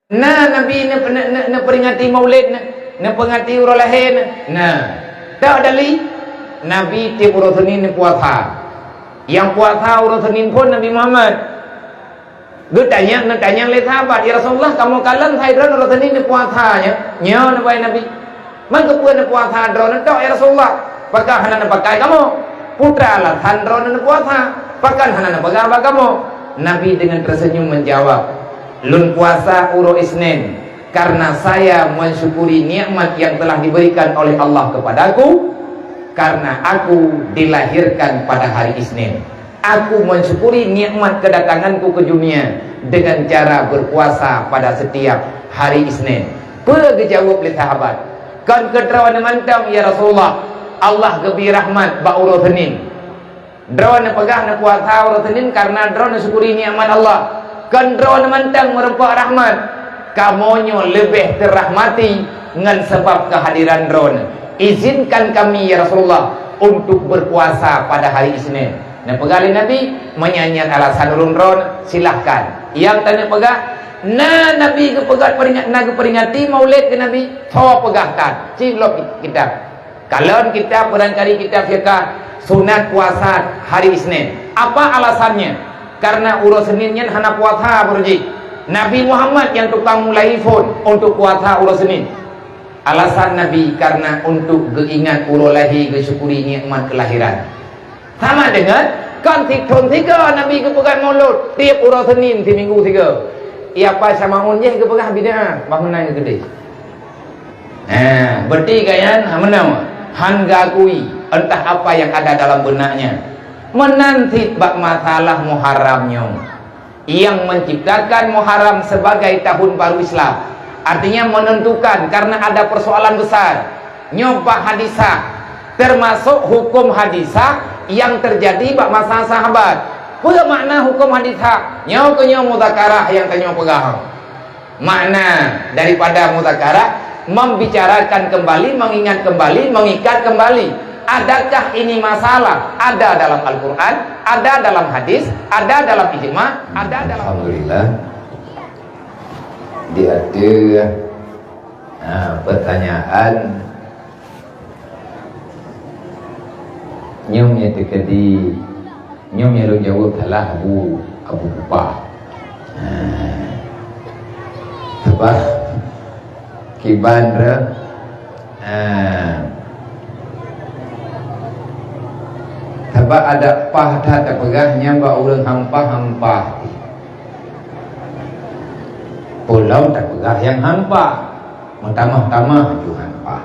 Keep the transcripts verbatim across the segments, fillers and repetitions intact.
Na Nabi ne-, ne-, ne-, neuperingati Maulid, ne-, neuperingati uroe lahé, ne-, na. Tok dali, Nabi tieb uroe Senin neupuasa. Nyang puasa uroe Senin phon Nabi Muhammad. Geutanyong, neutanyong lé sahabat, "Ya Rasulullah, kamoe kalon hai droeneuh uroe Senin neupuasa nyoe?" "Nyo," neubai Nabi. "Man keupeue neupuasa droeneuh tok, ya Rasulullah? Pakon hana neupakai kamoe? Peue teuma alasan droeneuh neupuasa? Pakon hana neupeugah bak kamoe?" Nabi dengan tersenyum menjawab, "Lôn puasa uroe Isnin karena saya mensyukuri nikmat yang telah diberikan oleh Allah kepadaku, karena aku dilahirkan pada hari Isnin." Aku mensyukuri nikmat kedatanganku ke dunia dengan cara berpuasa pada setiap hari Isnin. Peue geujaweueb lé sahabat? Kon keu droeneuh mantong, ya Rasulullah, Allah geubri rahmat bak uroe Senin. Droeneuh peugah neupuasa uroe Senin karena droeneuh syukuri nikmat Allah. Kon droeneuh mantong meureumpok rahmat. Kamoe nyoe leubeh teurahmati ngon sabab kehadiran droeneuh. Izinkan kami, ya Rasulullah, untuk berpuasa pada hari Isnin. Neupeugah lé Nabi, "Meunyoe nyan alasan ulôn droeneuh, silahkan." Nyang taneuk peugah, na Nabi geupeugah peuringat-, na geuperingati Maulid keu Nabi, soe peugah that? Ci lom kitab. Kalon kitab, barangkali kitab fiqah, sunat puasa hari Isnin. Apa alasannya? Karena uroe Senin nyan hana puasa, beureuji. Nabi Muhammad nyang tukang mulai phon untuk puasa uroe Senin. Alasan Nabi karena untuk geuingat uroe lahé, geusyukuri nikmat kelahiran. Sama dengan kon sithon sigoe Nabi geupeugah Maulud tieb uroe Senin siminggu sigoe. Iya, apa Syamaun jih geupeugah bid'ah, bah meunan geukeudeh. Ha, berarti gobnyan, ha, meunan, han geuakui entah apa yang ada dalam benaknya. Meunan cit bak masalah Muharram nyoe. Yang menciptakan Muharram sebagai tahun baru Islam. Artinya menentukan karena ada persoalan besar. Nyoe bak hadisah, termasuk hukum hadisah yang terjadi bak masa sahabat. Peue makna hukum hadisah? Nyoe keuh nyoe muzakarah nyang tanyoe peugah. Makna daripada muzakarah, membicarakan kembali, mengingat kembali, mengikat kembali. Adakah ini masalah? Ada dalam Al-Quran, ada dalam hadis, ada dalam ijma, ada dalam... Alhamdulillah. Di ateueh, ha, pertanyaan nyoe nyang teukeudi, nyoe nyang lôn jaweueb salah Abu, Abu Kupah. Ha. Sabab kiban re, ha. Sabab adak pah that tapeugah nyan bak ureueng han pah, han pah. Peulom tapeugah nyang han pah. Meutamah-tamah ju han pah.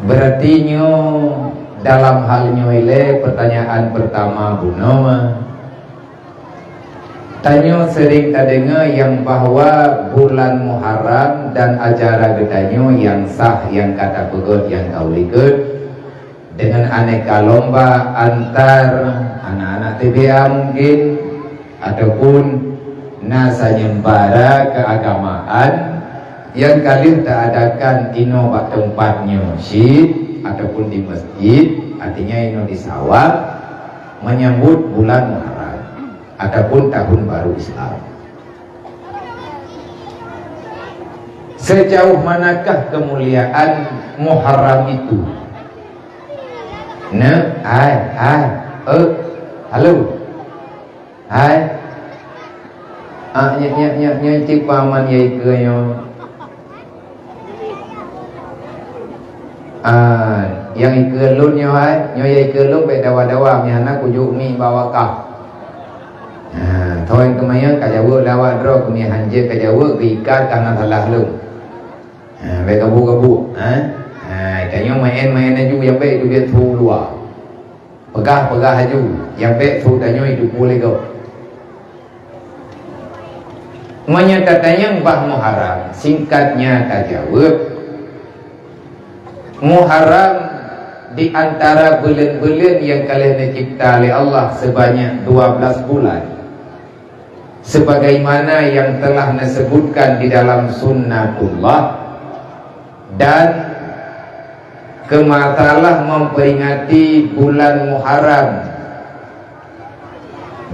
Berarti nyoe dalam hal nyoe ilée pertanyaan pertama bunoe. Tanyoe sering tadeungoe nyang bahwa bulan Muharram dan acara geutanyoe nyang sah nyang ka tapeugét nyang ka ulikot dengan aneka lomba antar anak-anak T B A mungkin, ataupun na sayembara keagamaan nyang ka lheueh taadakan inoe bak teumpat nyoe cit ataupun di masjid, artinya inoe di Sawab, menyambut bulan Muharram ataupun tahun baru Islam. Sejauh manakah kemuliaan Muharram itu? Neuk, hai, hai, eh, halo. Hai. Ah, nyak, nyak, nyak, nyak, cit paman ya ikeue nyoe. Ah, nyang ikeue lôn nyoe hai, nyoe ya ikeue lôn bék dawa-dawa, meuhana kujok mi bak wakaf. Ah, thon keumayan ka jaweueb lé awak droe, keumian hanjeuet ka jaweueb, geuikat ka na salah lôn. Ah, bék gabu-gabu, ha? Ah, tanyoe maén-maén laju nyang bék itu biet su luwa. Peugah-peugah laju, nyang bék su tanyoe itu pue lé gob. Meunyoe tatanyong bah Muharram, singkatnya tajaweueb, Muharram di antara buleuen-buleuen nyang ka lheueh neucipta lé Allah sebanyak dua belas bulan, sebagaimana yang telah neusebutkan di dalam Sunnatullah, dan keu masalah memperingati bulan Muharram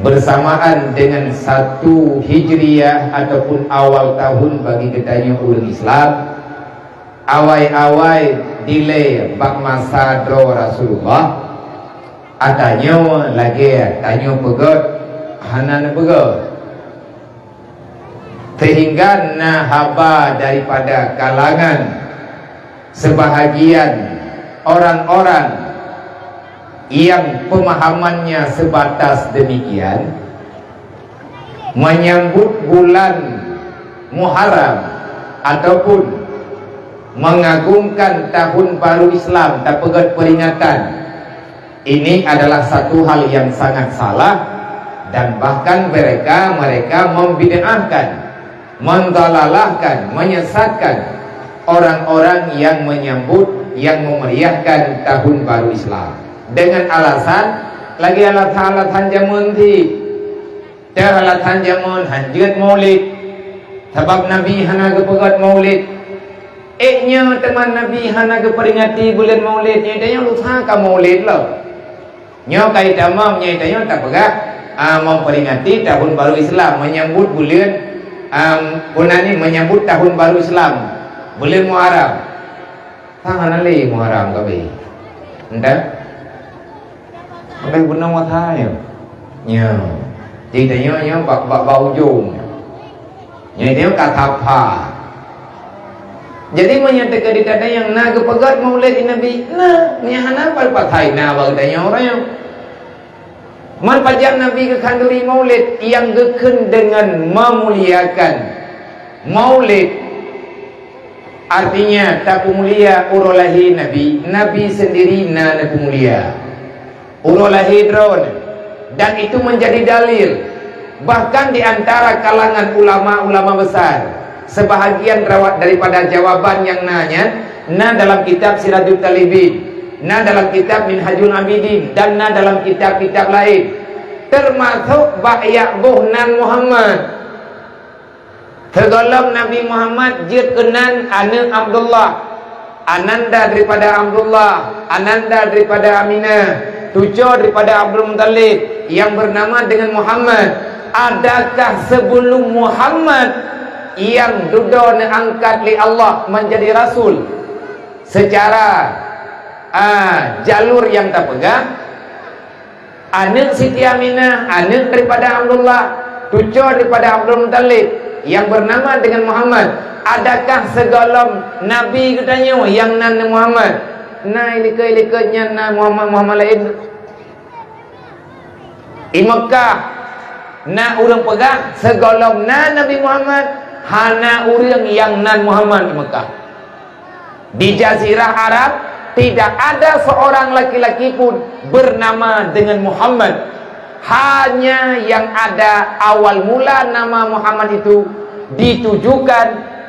Bersamaan dengan satu Hijriah ataupun awal tahun bagi geutanyoe ureuëng Islam, awai-awai dilée bak masa droe Rasulullah, atanyoe lagée tanyoe peugét hana neupeugét. Sehingga na haba daripada kalangan sebahagian orang-orang yang pemahamannya sebatas demikian, menyambut bulan Muharram ataupun mengagungkan tahun baru Islam, tapeugét peringatan, ini adalah satu hal yang sangat salah, dan bahkan mereka, mereka membid'ahkan, mendalalahkan, menyesatkan orang-orang yang menyambut, yang memeriahkan tahun baru Islam dengan alasan, lagi alasan-alasan jameun cit. Teuh alasan jameun hanjeuet Maulid, sabab Nabi hana geupeugét Maulid. Ék nyoe teuma Nabi hana geuperingati buleuen Maulid, nyoe tanyoe lusa ka Maulid lom. Nyoe ka itamong, nyoe tanyoe tapeugah, a, memperingati tahun baru Islam, menyambut buleuen, am, peue nan nyan, menyambut tahun baru Islam, buleuen Muharram. Sang hana lé Muharram ka abéh. Entah. Sampai guna masa nyoe. Nyoe. Jadi tanyoe nyoe bak, bak, bak ujong. Nyoe tanyoe ka sapa. Jadi meunyoe teuka di tanyoe nyang na geupeugét Maulid Nabi, na, meunyoe hana, pasai na bak geutanyoe uroe nyoe. Man pajan Nabi geukhanduri Maulid nyang geukheun deungon meumuliakan Maulid. Artinya, tapeumulia uroe lahé Nabi, Nabi sendiri na neupeumulia uroe lahé droeneuh, dan itu menjadi dalil. Bahkan di antara kalangan ulama-ulama besar, sebahagian rawat daripada jawaban nyang na nyan na dalam kitab Sirajut Talibin, na dalam kitab Minhajul Abidin, dan na dalam kitab-kitab laén, termasuk bak jak boh nan Muhammad. Sigohlom Nabi Muhammad jeuet keunan aneuëk Abdullah, ananda daripada Abdullah, ananda daripada Aminah, cuco daripada Abdul Muthalib, yang bernama dengan Muhammad. Adakah sebelum Muhammad yang dudoe neuangkat lé Allah menjadi rasul secara, ah, jalur yang tapeugah? Aneuëk Siti Aminah, aneuëk daripada Abdullah, cuco daripada Abdul Muthalib, yang bernama dengan Muhammad. Adakah sigohlom Nabi geutanyoe nyang nan Muhammad? Na ilikot-ilikot nyan na Muhammad-Muhammad laén. Di Mekah na ureuëng peugah sigohlom na Nabi Muhammad, hana ureuëng nyang nan Muhammad di Mekah. Di Jazirah Arab tidak ada seorang laki-laki pun bernama dengan Muhammad. Hanya yang ada awal mula nama Muhammad itu ditujukan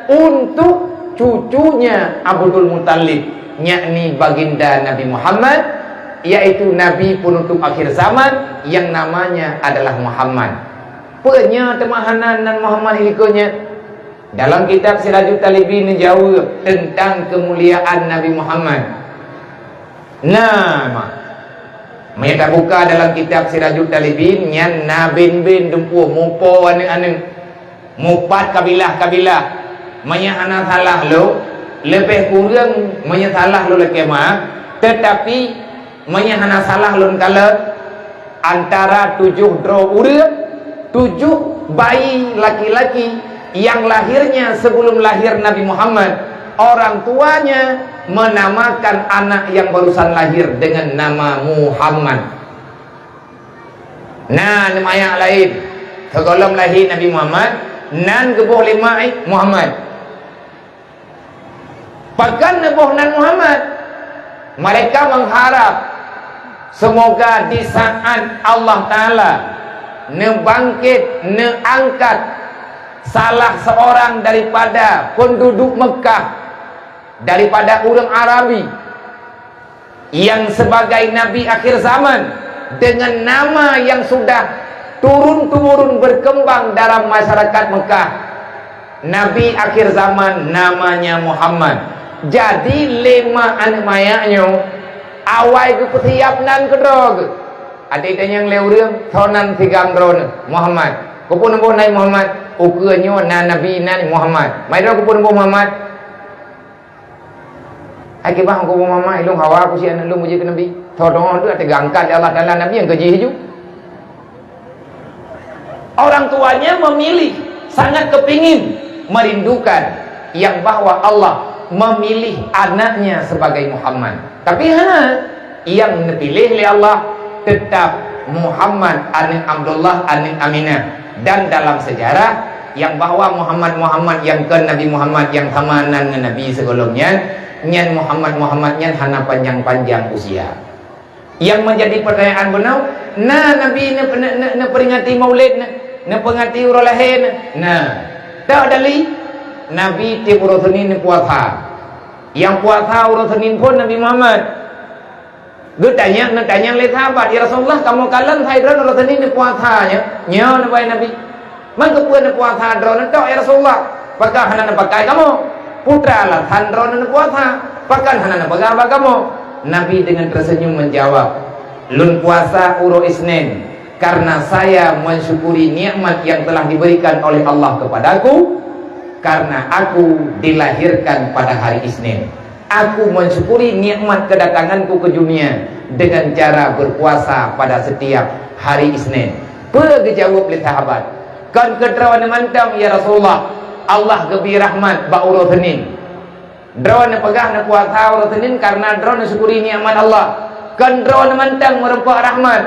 untuk cucunya Abdul Muthalib, yakni baginda Nabi Muhammad, yaitu Nabi penutup akhir zaman yang namanya adalah Muhammad. Peue nyoe teuma hana nan Muhammad ilikot nyan? Dalam kitab Sirajut Talibin neujaweueb teuntang keumuliaan Nabi Muhammad. Na, ma. Meunyoe tabuka dalam kitab Sirajut Talibin, nyan na bin-bin dumpeue mupo aneuëk-aneuëk, mupat kabilah-kabilah. Meunyoe hana salah lôn, leubeh kureueng meunyoe salah lôn lakée meu'ah, teutapi meunyoe hana salah lôn kalon, antara tujoh droe ureuëng, tujoh bayi laki-laki yang lahirnya sebelum lahir Nabi Muhammad, orang tuanya menamakan anak yang barusan lahir dengan nama Muhammad. Na neumayak laén, sigohlom lahé Nabi Muhammad, nan geuboh lé mak Muhammad. Pakon neuboh nan Muhammad? Mereka mengharap semoga di saat Allah Ta'ala neubangkit, neuangkat salah seorang daripada penduduk Mekah, daripada ureuëng Arabi, yang sebagai nabi akhir zaman dengan nama yang sudah turun-temurun berkembang dalam masyarakat Mekah. Nabi akhir zaman namanya Muhammad. Jadi, lé mak aneuëk mayak nyoe awai geupeusiab nan keudroe geuh. Até tanyong lé ureuëng, "Soe nan sigam droeneuh?" "Muhammad." "Keupeue neuboh nan Muhammad?" "Ukeue nyoe na nabi nan Muhammad." "Mai droe keupeue neuboh Muhammad?" "Ai kiban keuboh Muhammad, ilong hawa ku si aneuk lôn bujéh keu nabi." Soe deungoe tu até geuangkat lé Allah Taala nabi nyang keujih ju. Orang tuanya memilih, sangat kepingin, merindukan yang bahwa Allah memilih anaknya sebagai Muhammad. Tapi ha, yang dipilih oleh Allah tetap Muhammad aneuk Abdullah aneuk Aminah. Dan dalam sejarah yang bahwa Muhammad-Muhammad yang kon Nabi Muhammad yang sama nan ngon Nabi sebelum nyan, nyan Muhammad-Muhammad nyan hana panjang-panjang usia. Yang menjadi pertanyaan bunoe, na Nabi ne-, ne-, ne-, neuperingati maulid ne, neuperingati uroe lahé ne? Na. Dak dali, Nabi tiep uroe Senin puasa. Yang puasa uroe Senin pun Nabi Muhammad. Geutanyong, neutanyong lé sahabat, "Ya Rasulullah, kamoe kalon hai droeneuh uroe Senin neupuasa nyoe?" "Nyoe," neubai Nabi. "Man keupeue neupuasa droeneuh tok, ya Rasulullah? Pakon hana neupakai kamoe? Peue teuma alasan droeneuh neupuasa? Pakon hana neupeugah bak kamoe?" Nabi dengan tersenyum menjawab, "Lôn puasa uroe Isnin karena saya mensyukuri nikmat yang telah diberikan oleh Allah kepadaku, karena aku dilahirkan pada hari Isnin." Aku mensyukuri nikmat kedatanganku ke dunia dengan cara berpuasa pada setiap hari Isnin. Peue geujaweueb lé sahabat? "Kon keu droeneuh mantong, ya Rasulullah, Allah geubri rahmat bak uroe Senin. Droeneuh peugah neupuasa uroe Senin karena droeneuh syukuri nikmat Allah. Kon droeneuh mantong meureumpok rahmat.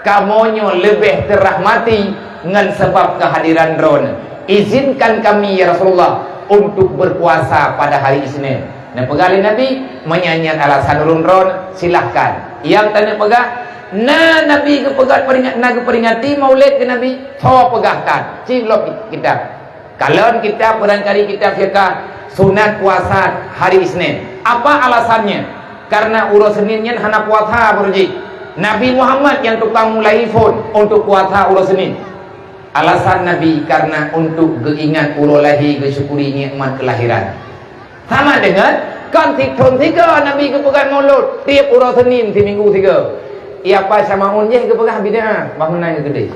Kamoe nyoe leubeh teurahmati ngon sabab kehadiran droeneuh. Izinkan kami, ya Rasulullah, untuk berpuasa pada hari Isnin." Neupeugah lé Nabi, "Meunyoe nyan alasan ulôn droeneuh, silahkan." Nyang taneuk peugah, na Nabi geupeugah peringat-, na geuperingati maulid keu Nabi, soe peugah that? Ci lom kitab. Kalon kitab, barangkali kitab fiqah, sunat puasa hari Isnin. Apa alasannya? Karena uroe Senin nyan hana puasa, beureuji. Nabi Muhammad nyang tukang mulai phon untuk puasa uroe Senin. Alasan Nabi karena untuk geuingat uroe lahé, geusyukuri nikmat kelahiran. Sama dengan kan sithon sigoe Nabi geupeugah maulud tiep uroe Senin siminggu sigoe. Iya, apa Syamaun jih geupeugah bid'ah, bah meunan geukeudeh.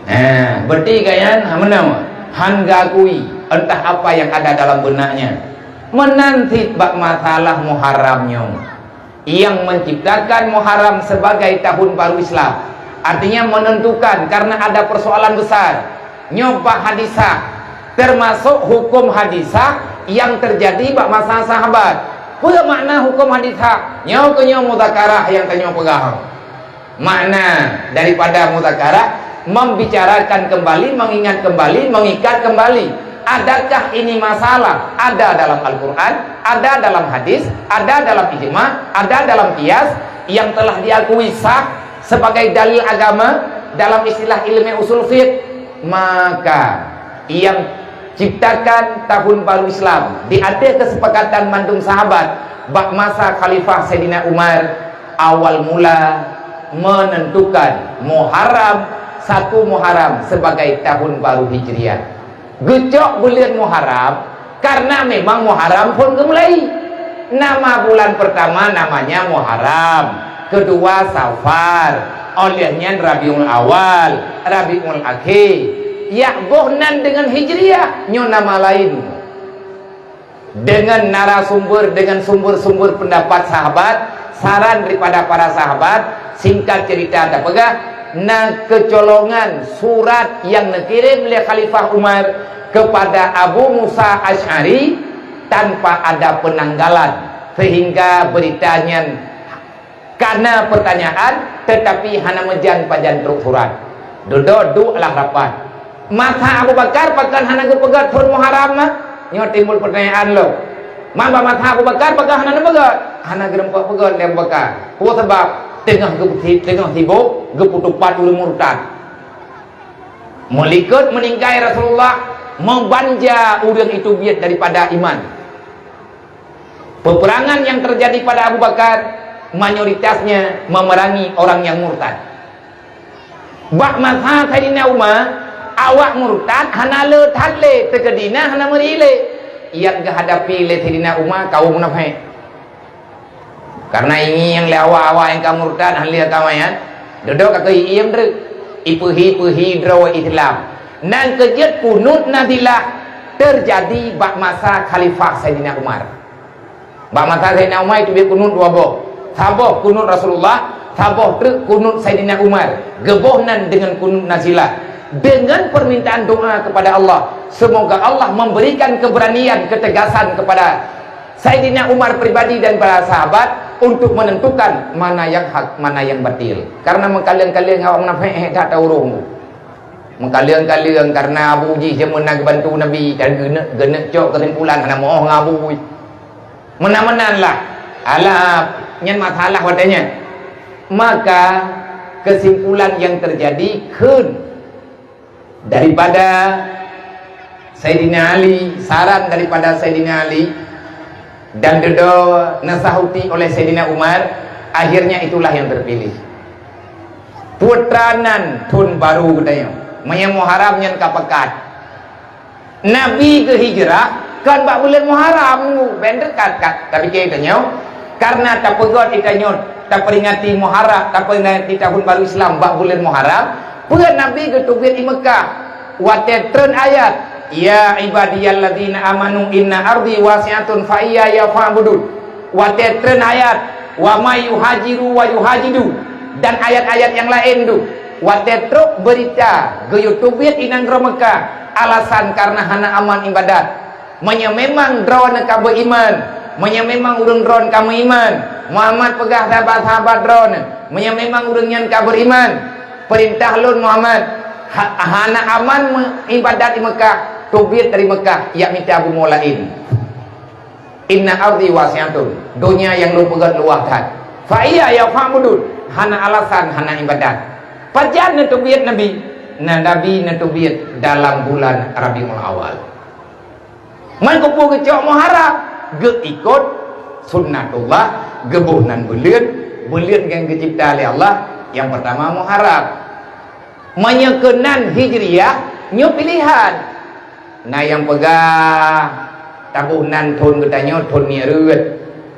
Ha, berarti gobnyan meunan han geuakui entah apa yang ada dalam benaknya. Meunan cit bak masalah Muharram nyoe. Yang menciptakan Muharram sebagai tahun baru Islam. Artinya menentukan karena ada persoalan besar. Nyoe bak hadisah, termasuk hukum hadisah yang terjadi bak masa sahabat. Peue makna hukum hadisah? Nyoe keuh nyoe muzakarah nyang tanyoe peugah. Makna daripada muzakarah, membicarakan kembali, mengingat kembali, mengikat kembali. Adakah ini masalah? Ada dalam Al-Quran, ada dalam hadis, ada dalam ijma, ada dalam qiyas yang telah diakui sah sebagai dalil agama dalam istilah ilmu usul fiqh. Maka yang ciptakan tahun baru Islam di atas kesepakatan mandum sahabat bak masa Khalifah Saidina Umar, awal mula menentukan Muharram, satu Muharram sebagai tahun baru Hijriah. Geucok buleuen Muharram karena memang Muharram phon geumulai. Nama bulan pertama namanya Muharram, kedua Safar, oleh nyan Rabiul Awal, Rabiul Akhir. Yak boh nan dengan Hijriah, nyoe nama lain. Dengan narasumber, dengan sumber-sumber pendapat sahabat, saran daripada para sahabat, singkat cerita tapeugah, na keucolongan surat yang neukirim lé Khalifah Umar kepada Abu Musa Asy'ari tanpa ada penanggalan, sehingga berita nyan kana pertanyaan, tetapi hana meujan pajan trok surat. Dudoe duek lah rapat. Masa Abu Bakar pakon hana geupeugét phon Muharram mah? Nyoe timbul pertanyaan lom. Man bak masa Abu Bakar pakon hana neupeugét? Hana geureumpok peugét lé Abu Bakar. Peue sabab? Teungoh geusi-, teungoh sibok geupeutupat ureuëng murtad. Meulikot meuninggai Rasulullah, meubanja ureuëng itu biet daripada iman. Peperangan yang terjadi pada Abu Bakar mayoritasnya memerangi orang yang murtad. Bak masa Saidina Umar, awak murtad hana le that lé, teukeudi na hana meuri lé. Nyang geuhadapi lé Saidina Umar kaum munafék. Karena ingi nyang lé awak-awak nyang ka murtad, hana lé ka manyang, Dudoe ka keuh iem treuk, ipeuhi-peuhi droe Islam. Nyang keujeuet kunut nazilah teujadi bak masa Khalifah Saidina Umar. Bak masa Saidina Umar itu kunut dua boh. Saboh kunut Rasulullah, saboh treuk kunut Saidina Umar. Geuboh nan deungon kunut nazilah. Deungon permintaan doa kepada Allah, semoga Allah memberikan keberanian, ketegasan kepada Saidina Umar pribadi dan para sahabat untuk menentukan mana yang hak, mana yang batil. Karena meukaleng-kaleng awak munafék, eh, that ureuëng. Meukaleng-kaleng karena abu jih jameun na geubantu Nabi, dan geuneuk, geuneuk cok keusimpulan hana moh ngon abu. Meunan-meunan lah. Alah, nyan masalah watée nyan. Maka, kesimpulan yang terjadi kheun daripada Saidina Ali, saran daripada Saidina Ali, dan dudoe nasahuti oleh Saidina Umar, akhirnya itulah yang terpilih. Putra nan thon barô geutanyoe, meunyoe Muharram nyan ka pakat. Nabi geuhijrah kon bak buleuen Muharram, bèk dekat ka, tapi geutanyoe, karena tapeugöt geutanyoe, taperingati Muharram, taperingati tahun baru Islam bak buleuen Muharram, peue Nabi geuteubiet di Meukah. Watèe treun ayat, "Ya ibadiyalladzina amanu inna ardi wasi'atun fa iyaya fa'budun." Watèe treun ayat, "Wa may yuhajiru wa yuhajidu," dan ayat-ayat nyang laén tu. Watèe trok beurita geuyue teubiet di nanggroe Meukah, alasan kareuna hana aman ibadat. Meunyoe memang droeneuh ka beuiman, meunyoe memang ureuëng droeneuh ka meuiman, Muhammad peugah sahabat-sahabat droeneuh, meunyoe memang ureuëng nyan ka beuiman, peurintah lôn Muhammad, ha-, hana aman meu-, ibadat di Meukah, teubiet dari Meukah, jak mita bumoe laén. Inna ardi wasi'atun, donya nyang lôn peugöt luwah that. Fa iyaya fa'budun, hana alasan hana ibadat. Pajan neuteubiet Nabi? Na Nabi neuteubiet dalam bulan Rabiul Awal. Man keupeue geucok Muharram? Geuikot sunnatullah, geuboh nan buleuen, buleuen nyang geucipta lé Allah, nyang peurtama Muharram. Meunyoe keunan Hijriah, nyoe pilehan. Na nyang peugah taboh nan thon geutanyoe thon Mi'raj.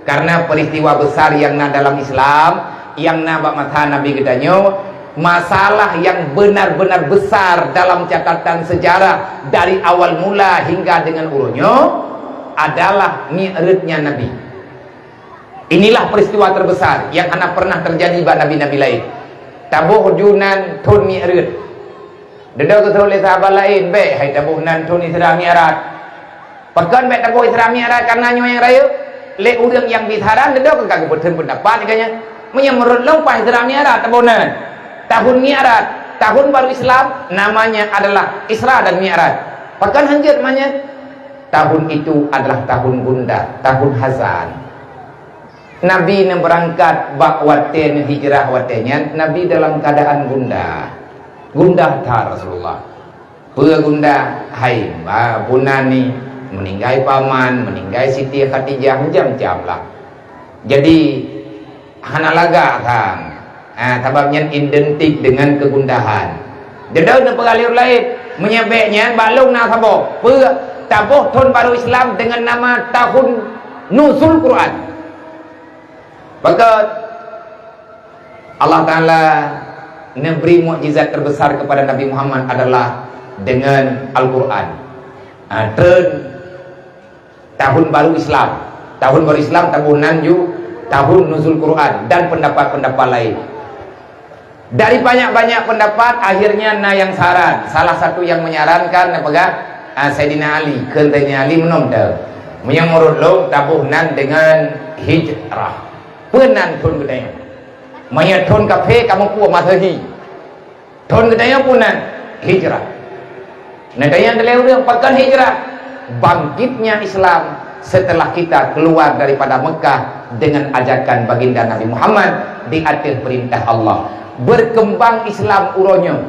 Karena peristiwa besar nyang na dalam Islam, nyang na bak masa Nabi geutanyoe, masalah nyang benar-benar besar dalam catatan sejarah dari awal mula hingga dengan uroe nyoe adalah Mi'rajnya Nabi. Inilah peristiwa terbesar nyang hana pernah terjadi bak nabi-nabi laén. Taboh ju nan thon Mi'raj. Dudoe geuteupeue lé sahabat laén, "Bèk hai taboh nan thon Isra Mi'raj." Pakon bèk taboh Isra Mi'raj kareuna nyoe nyang rayeuk? Lé ureuëng nyang bicara dudoe ka geupeutheun peundapat geuh nyan. Meunyoe meunurot lôn, paih Isra Mi'raj taboh nan. Tahun Mi'raj, tahun baru Islam, namanya adalah Isra dan Mi'raj. Pakon hanjeuet namanya? Tahun itu adalah tahun gundah, tahun hazan. Nabi neubeurangkat bak watèe neuhijrah watèe nyan, Nabi dalam keuadaan gundah. Gundah that Rasulullah. Peue gundah? Hai, ba, bunan ni, meuninggai paman, meuninggai Siti Khadijah, macam-macam lah. Jadi, hana lagak sang. Ah, sabab nyan identik dengan kegundahan. Dudoe neupeugah lé ureuëng laén, meunyoe bèk nyan bak lôn na saboh. Peue? Taboh thon baru Islam dengan nama tahun Nuzul Quran. Pakon Allah Ta'ala neubri mukjizat terbesar kepada Nabi Muhammad adalah dengan Al-Quran. Ah, treun tahun baru Islam. Tahun baru Islam, taboh nan ju tahun Nuzul Quran dan pendapat-pendapat lain. Dari banyak-banyak pendapat, akhirnya na nyang saran. Salah satu yang menyarankan, neupeugah, ah, Saidina Ali. Kheun Saidina Ali meunan teuh. Meunyoe meunurot lôn, taboh nan dengan hijrah. Peue nan thon geutanyoe? Meunyoe thon kafé, kamoe peue Masehi. Thon geutanyoe peue nan? Hijrah. Neutanyong lé ureuëng, pakon hijrah? Bangkitnya Islam setelah kita keluar daripada Mekah dengan ajakan Baginda Nabi Muhammad di ateueh perintah Allah. Berkembang Islam uroe nyoe,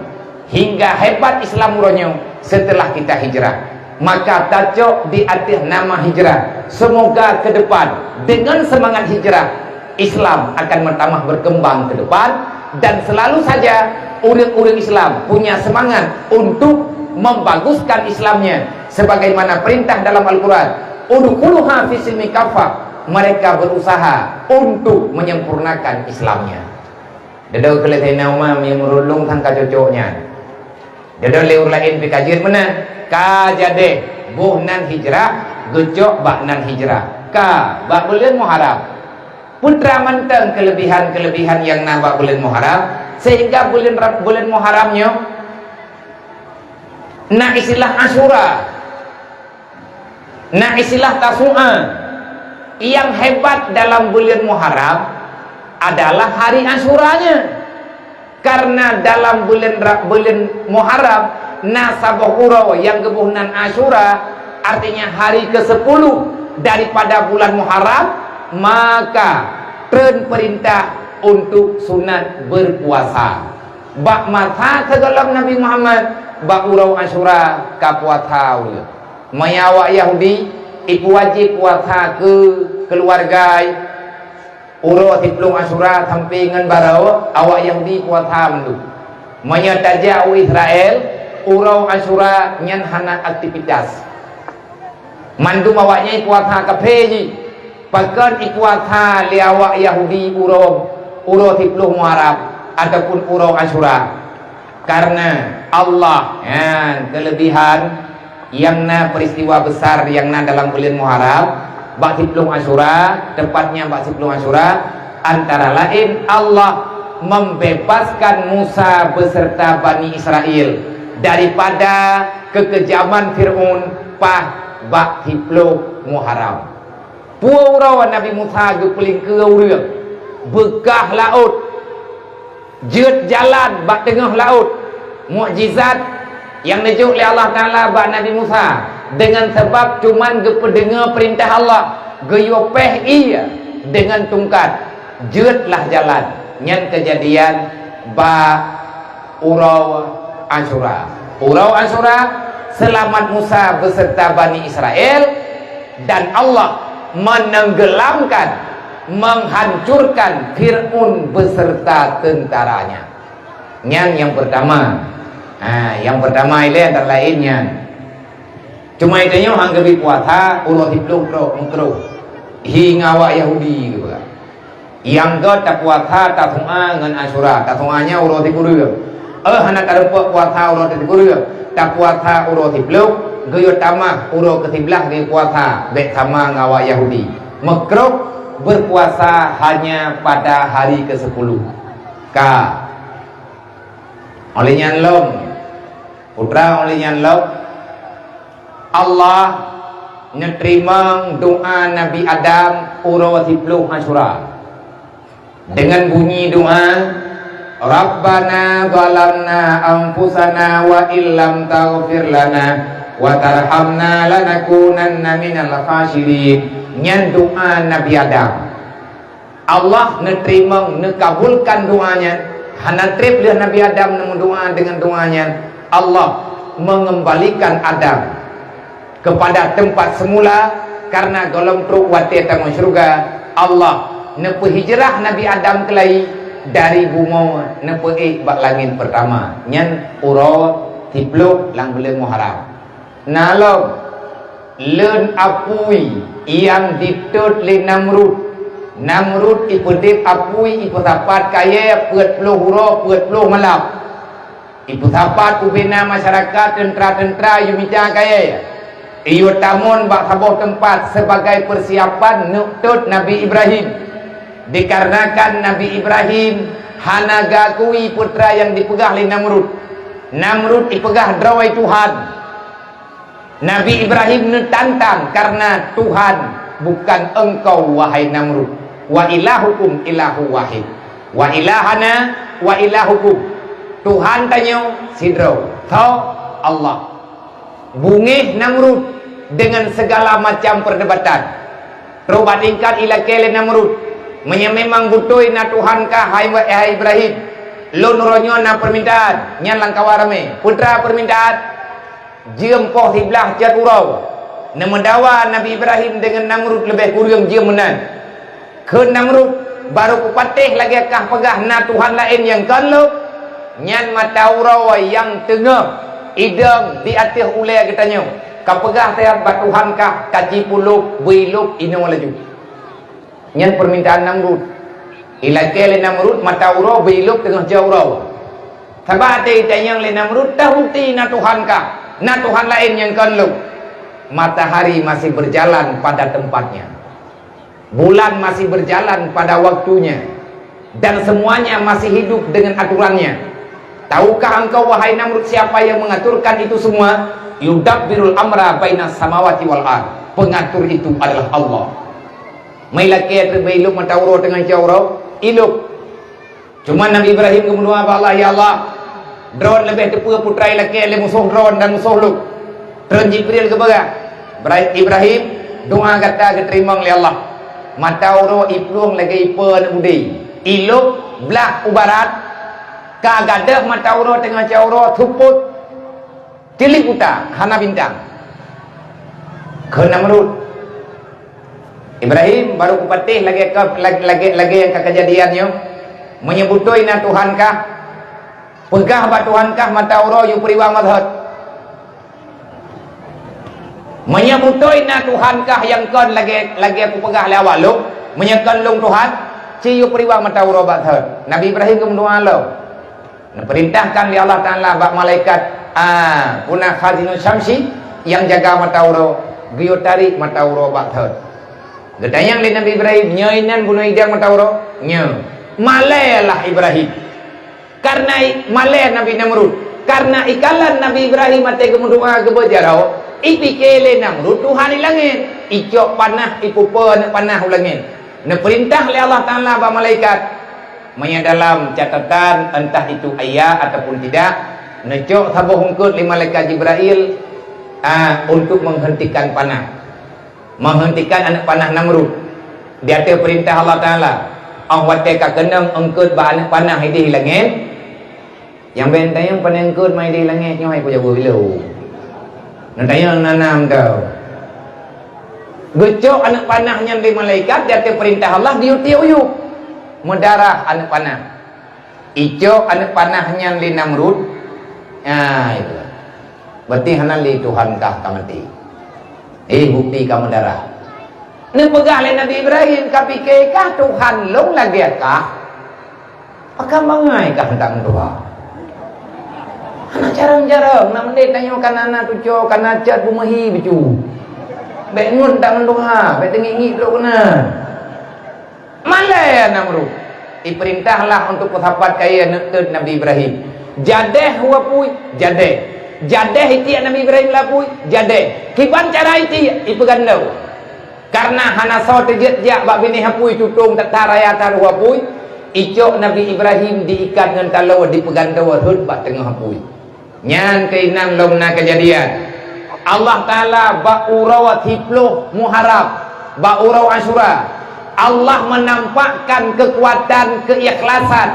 hingga hebat Islam uroe nyoe setelah kita hijrah. Maka tacok di ateueh nama hijrah. Semoga ke depan dengan semangat hijrah, Islam akan bertambah berkembang ke depan, dan selalu saja ureuëng-ureuëng Islam punya semangat untuk membaguskan Islamnya, sebagaimana perintah dalam Al-Quran, "Udkhuluha fi silmi kafah." Mereka berusaha untuk menyempurnakan Islamnya. Deudok keu lé Saidina Umar, meunyoe meurulông sang ka cocok nyan. Deudok lé ureueng laén pih ka jeuet meunan. Ka jadeh, boh nan hijrah, geucok bak nan hijrah. Ka, bak buleuen Muharram. Peue teuma mantong keulebihan-keulebihan nyang na bak buleuen Muharram, sehingga buleuen Rab-, buleuen Muharram nyoe na istilah Asyura. Na istilah Tasu'a. Nyang hebat dalam buleuen Muharram adalah hari Asyuranya. Karena dalam buleuen Ra-, buleuen Muharram na saboh uroe nyang geuboh nan Asyura, artinya hari kesepuluh daripada bulan Muharram, maka treun peurintah untuk sunat berpuasa. Bak masa sigohlom Nabi Muhammad, bak uroe Asyura ka puasa ureueng. Meunyoe awak Yahudi, ipeuwajéb puasa keu keuluwarga, uroe siplôh Asyura sampoe ngon baroe, awak Yahudi puasa mandum. Meunyoe tajak u Israel, uroe Asyura nyan hana aktivitas. Mandum awaknyan puasa kafé jih. Pakon ipuasa lé awak Yahudi uroe, uroe siplôh Muharram ataupun uroe Asyura? Karena Allah, nyan keulebihan nyang na, peristiwa besar nyang na dalam buleuen Muharram, bak siplôh Asyura, tepatnya bak siplôh Asyura, antara laén Allah membebaskan Musa beserta Bani Israel daripada keukejaman Fir'aun paih bak siplôh Muharram. Peue uroe Nabi Musa geupeulingkeue ureueng, beukah laôt, jeuet jalan bak teungoh laôt, mukjizat nyang neujok lé Allah Taala bak Nabi Musa, deungon sabab cuman geupeudeungoe peurintah Allah, geuyue péh ié deungon tungkat, jeuetlah jalan. Nyan keujadian bak uroe Asyura. Uroe Asyura, seulamat Musa beserta Bani Israel, dan Allah menenggelamkan, menghancurkan Fir'aun beserta tentaranya. Nyan nyang peurtama. Ha, nyang peurtama ilée antara laén nyan. Cuma tanyoe han geubri puasa uroe siplôh trok meukruh. Hi ngon awak Yahudi geupeugah. Nyang göt tapuasa Tasu'a ngon Asyura. Tasu'a nyan uroe sikureueng. Eh, hana tarumpok puasa uroe sikureueng. Tapuasa uroe siplôh, geuyue tamah uroe keusiblaih geupuasa, bék sama ngon awak Yahudi. Meukruh berpuasa hanya pada hari kesepuluh. Ka. Óh lheueh nyan lom, putra, óh lheueh nyan lom, Allah neuteurimong doa Nabi Adam uroe siplôh Asyura. Deungon bunyi doa, "Rabbana zalamna anfusana wa illam taghfir lana wa tarhamna lanakunanna minal khasirin." Nyan doa Nabi Adam. Allah neuteurimong, neukabulkan doa nyan. Hana treb lheueh Nabi Adam neumeudoa deungon doa nyan, Allah mengembalikan Adam kepada tempat semula, karena gohlom trok watée tamong syeuruga, Allah neupeuhijrah Nabi Adam keulai dari bumoe neupeuék bak langét peurtama, nyan uroe siplôh lam buleuen Muharram. Na lom, leuen apui nyang ditot lé Namrud. Namrud ipeudeb apui, ipeusapat kayée peuet ploh uroe peuet ploh malam. Ipeusapat ubena masyarakat, teuntra-teuntra yue mita kayée. Iyue tamon bak saboh teumpat sebagai persiapan neuk tot Nabi Ibrahim. Dikarenakan Nabi Ibrahim hana geukui putra nyang dipeugah lé Namrud. Namrud ipeugah droe Tuhan. Nabi Ibrahim neutantang karena Tuhan bukan engkau, wahai Namrud. Wa ilahukum ilahu wahid. Wa ilahana wa ilahukum. Tuhan tanyoe sidroe, tho Allah. Bungéh Namrud deungon segala macam perdebatan. Trok bak tingkat ilakée lé Namrud, "Meunyoe memang beutôi na Tuhan kah, hai, hai Ibrahim, lôn uroe nyoe na peumintaan." Nyan lam kawan ramé. Putra peumintaan, jeuem poh siblaih cot uroe. Neumeudawa Nabi Ibrahim deungon Namrud leubeh kureueng jeuem meunan. Kheun Namrud, "Barô kupatéh lagée kah peugah na Tuhan laén nyang kon lôn?" Nyan mata uroe nyang teungoh idong di ateueh ulée geutanyoe, ka peugah sayat bak Tuhan kah, ka jipulôb, beuilôb inoe laju. Nyan peumintaan Namrud. Ilakée lé Namrud mata uroe beulôk teungoh jeuet uroe. Sabab até itanyong lé Namrud, "Tabukti na Tuhan kah, na Tuhan laén nyang kon lôn?" Matahari masih berjalan pada tempatnya. Bulan masih berjalan pada waktunya. Dan semuanya masih hidup dengan aturannya. Tahukah engkau, wahai Namrud, siapa yang mengaturkan itu semua? Yudabbirul amra bainas samawati wal ard. Pengatur itu adalah Allah. Mai lakée teubeu ilôk mata uroe teungoh jeuet uroe, ilôk. Cuma Nabi Ibrahim geumeudoá bak Allah, "Ya Allah, droen leubeh teupeue putra ilakée lé musoh droen dan musoh lôn." Tron Jibril geupeugah, "Ibra-, Ibrahim, doá gata geuteurimong lé Allah. Mata uroe iplueng lagée ipe aneuk udé. Ilôk blah u barat, ka gadôh mata uroe teungoh jeuet uroe, seupôt." Tilik uta hana bintang. Kheun Namrud, "Ibrahim, baru kupatéh lagée ka, lag-, lagée, lagée nyang ka keujadian nyoe. Meunyoe beutôi na Tuhan kah, peugah bak Tuhan kah mata uroe yue peuriwang bak thot. Meunyoe beutôi na Tuhan kah nyang kon lagée, lagée kupeugah lé awak lôn, meunyoe kon lôn Tuhan, ci yue peuriwang mata uroe bak thot." Nabi Ibrahim geumeudoá lom. Neupeurintahkan lé Allah Taala bak malaikat, "Ah, puna khazinus syamsi, nyang jaga mata uroe, geuyue tarék mata uroe bak thot." Geutanyong lé Nabi Ibrahim, "Nyoe inan bunoe idang mata uroe?" "Nyoe." Malée lah Ibrahim. Karena i-, malée Nabi Namrud. Karena ikalon Nabi Ibrahim até geumeudoá geuba jaroe, ipike lé Namrud Tuhan i langét. Icok panah, ipupe aneuk panah u langét. Neupeurintah lé Allah Taala bak malaikat, meunyoe dalam catatan, entah itu iya ataupun tidak, neucok saboh eungkôt lé malaikat Jibrail, a, untuk menghentikan panah, menghentikan aneuk panah Namrud. Di ateueh peurintah Allah Taala, óh watée ka keunong eungkôt bak aneuk panah idéh langét, nyang ben tanyong pane eungkôt ma idéh langét nyoe hai kujaweueb ilée. Neutanyong nanam tau. Geucok aneuk panah nyan lé malaikat di ateueh peurintah Allah, geuyue tiek u yup. Meudarah aneuk panah. Icok aneuk panah nyan lé Namrud. Nah, itu. Berarti hana lé Tuhan kah ka maté. Eh, bukti ka meudarah. Neupeugah lé Nabi Ibrahim, "Ka pike kah Tuhan lôn lagée kah? Pakon bangai kah hantam tuha? Hana carông-carông, na meudeh tanyoe kana na tuco, kana cot bumeuhi beucu. Bék ngon hantam tuha, bék teungiek-ngiek lôn keunan." Malée Namrud. Ipeurintahlah untuk peusapat kayée neuteuet Nabi Ibrahim. Jadeh u apui, jadeh. Jadeh itiek Nabi Ibrahim lam apui, jadeh. Kiban cara itiek, ipeugandoe. Karena hana soe teujeuet jak bak binéh apui tutong that-that raya that u apui, icok Nabi Ibrahim diikat ngon taloe dipeugandoe rhot bak teungoh apui. Nyan keuinan lom na keujadian. Allah Taala bak uroe siploh Muharram, bak uroe Asyura, Allah menampakkan kekuatan keikhlasan,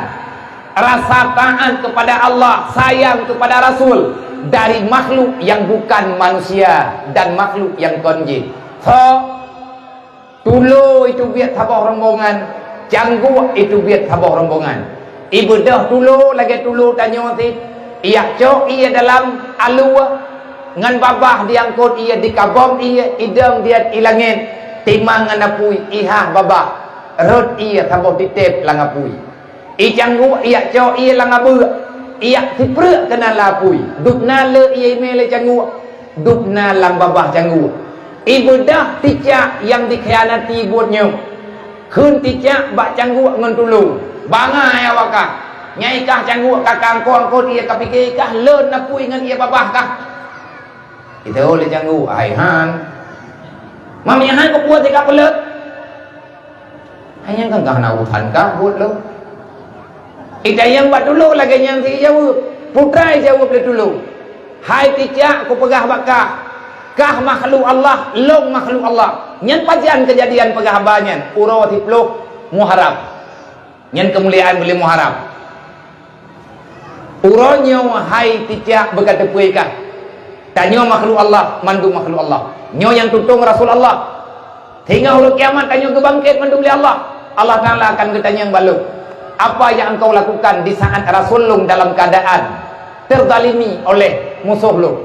rasa taat kepada Allah, sayang kepada Rasul dari makhluk yang bukan manusia dan makhluk yang kon jin. So, tulo iteubiet saboh rombongan, cangguek iteubiet saboh rombongan. Ibeudôh tulo lagée tulo tanyoe cit, ijak cok ie dalam alue, ngon babah diangkot ie, dikabom ie, idong diet i langét, timang ngon apui, ihah babah, rhot ie saboh titeb lam apui. Icangguek ijak cok ie lam abeuk, ijak sipreuk keunan lam apui. Dubna le ie imé lé cangguek, dubna lam babah cangguek. Ibeudôh ticak nyang dikhianati buet nyoe. Kheun ticak bak cangguek ngon tulo, "Bangai awak kah! Nyai kah cangguek ka kangkong kon ie ka pike kah lôn apui ngon ie babah kah?" Iteuh lé cangguek, "Hai han. Mami han keupeue sikap peuleuet?" Hai nyan kan ka hana urusan kah buet lôn. Itanyong bak tulo lagée nyan si ijaweueb. Putra ijaweueb lé tulo, "Hai ticak, kupeugah bak kah, kah makhluk Allah, lôn makhluk Allah." Nyan pajan keujadian peugah haba nyan, uroe siploh Muharram. Nyan keumuliaan buleuen Muharram. Uroe nyoe hai ticak beuka teupeu kah, tanyoe makhluk Allah, mandum makhluk Allah. Nyoe nyang tutong Rasul Allah. Sehingga uroe kiamat tanyoe geubangket mandum lé Allah. Allah Taala akan geutanyong bak lôn, "Apa yang engkau lakukan di saat Rasul lôn dalam keadaan terzalimi oleh musoh lôn?"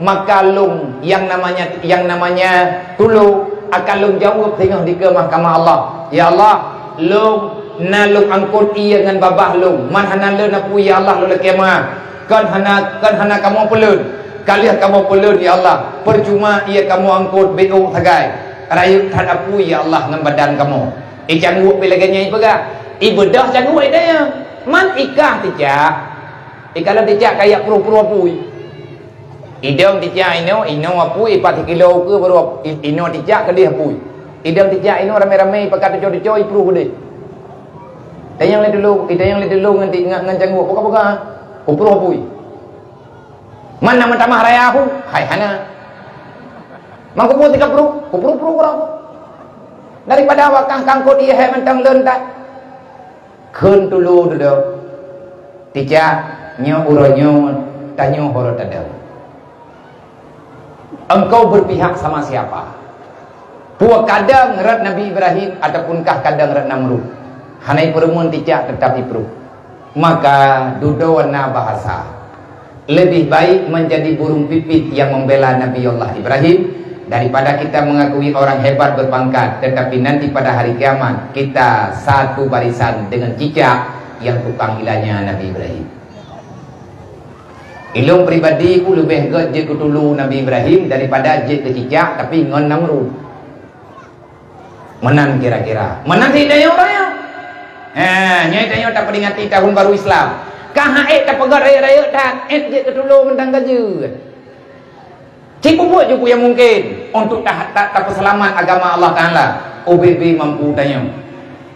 Maka lôn yang namanya, yang namanya tulo akan lôn jaweueb singoh dikeue mahkamah Allah, "Ya Allah, lôn Na lôn angkot ié ngon babah lôn, man hana lôn apui, ya Allah, lôn lakée meu'ah. Kon hana, kon hana kamoe peulon. Ka lheueh kamoe peulon, ya Allah. Peucuma ié kamoe angkot bék ôk sagai. Rayeuk that apui, ya Allah, ngon badan kamoe. Ié cangguek pih lagée nyan ipeugah. Ibeudôh cangguek ideh. Man ikah ticak. Ikalon ticak kajak pruh-pruh apui. Idong ticak inoe, inoe apui, ipat sikilo ukeue baru ap-, i-, inoe ticak keudeh apui. Idong ticak inoe ramé-ramé ipakat tuco-tuco ipruh keudeh. Tanyong lé dulu, itanyong lé dulu ngon ti-, ngon, ngon cangguek, buka-buka. Kupruh apui. Man na meutamah raya hu? Hai hana. Man kupruh tika pruh, kupruh-pruh kurang. Daripada awak kang kangkot ié hai mantong lon that. Kheun tulu dudoe, "Ticak, nyoe uroe nyoe tanyoe uroe tadong. Engkau berpihak sama siapa? Peue kadang rot Nabi Ibrahim ataupun kah kadang rot Namrud?" Hana ipeureumeun ticak, teutap ipruh. Maka dudoe na bahasa. Lebih baik menjadi burung pipit yang membela Nabi Allah Ibrahim daripada kita mengakui orang hebat berpangkat, tetapi nanti pada hari kiamat kita satu barisan dengan cicak yang tukang ilanya Nabi Ibrahim. Ilong pribadi ku leubeh gét jeuet keu tulu Nabi Ibrahim daripada jeuet keu cicak tapi ngon Namrud. Meunan kira-kira. Meunan si tanyoe raya. Ha, nyoe tanyoe taperingati tahun baru Islam. Ka hana ék tapeugét rayeuk-rayeuk that, ék jeuet keu tulu mantong ka jeuet. Cit peubuet ju peue nyang mungken untuk ta-, ta-, tapeuseulamat agama Allah Taala. O B B mampu tanyoe.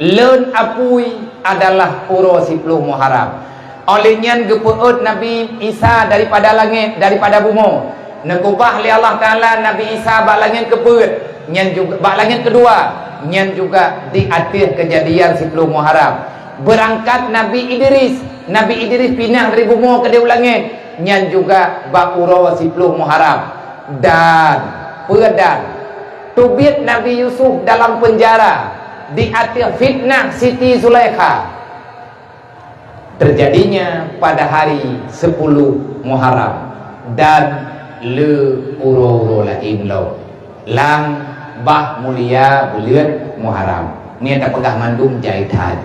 Lon apui adalah uroe siploh Muharram. Óh lheueh nyan geupeuet Nabi Isa daripada langét, daripada bumoe. Neukubah lé Allah Taala Nabi Isa bak langét keupeuet, nyan juga, bak langét keudua, nyan juga di ateueh keujadian siploh Muharram. Beurangkat Nabi Idris, Nabi Idris pinah dari bumoe keudeh u langét, nyan juga bak uroe siploh Muharram. Dan, peue dan, teubiet Nabi Yusuf dalam penjara di ateueh fitnah Siti Zulaikha. Teujadinya pada hari siploh Muharram dan le uroe-uroe laén lom lam bah mulia buleuen Muharram. Nyan tapeugah mandum jai that.